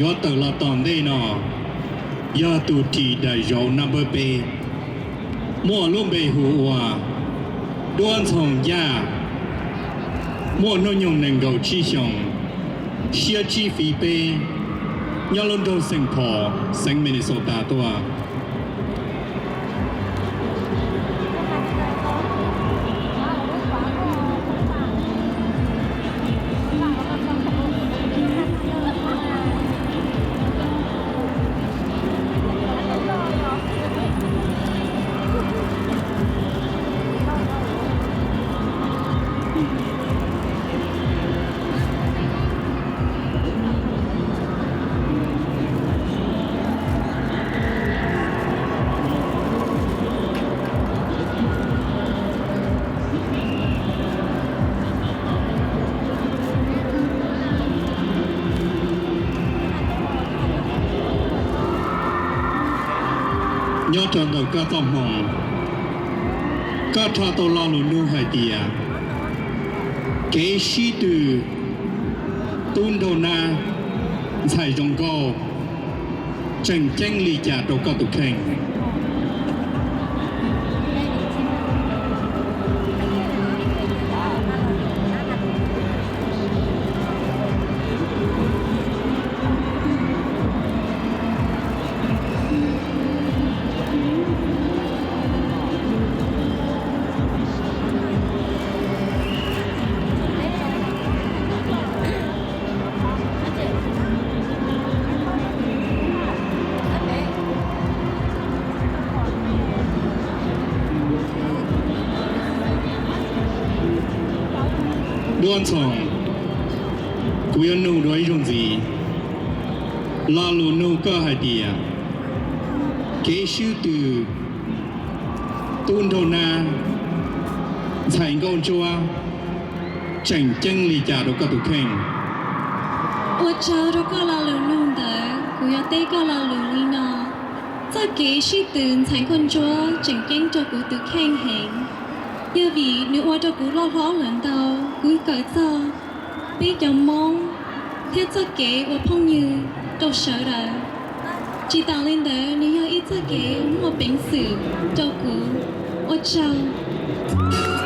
yuav tawm los tom ntej no yog tus ris daim zauv number peb, muaj lub npe hu ua Duab Ntxhoo Yaj, muaj hnub nyoog nees nkaum tsib xyoos, siab tsib feeb peb, nyob lub nroog Saint Paul, xeev Minnesota tuaj. Nyob rau ntawm koj txoj hmoo, koj rho tau lo lus nug hais tias kev sib tw tub nraug nab ntxhais zoo nkauj tseem ceeb li cas rau koj tus kheej? Duab Ntxhoo, kuv yuav nug dua ib zaug ntxiv, lo lus nug koj hais tias kev sib tw tub nraug nab ntxhais nkauj ntsuab tseem ceeb li cas rau koj tus kheej? Ua tsaug rau koj lo lus nug ntawd, kuv yuav teb koj lo lus li no. Txoj kev sib tw ntxhais nkauj ntsuab tseem ceeb rau kuv tus kheej heev, yog vim nws ua rau kuv loj hlob lawm ntau. Kuv kawm txog peb cov Hmoob thiab txoj kev ua phooj ywg rau sawv daws. Tsis tas li ntawd, nws yog ib txoj kev muaj peev xwm rau kuv. Ua tsaug.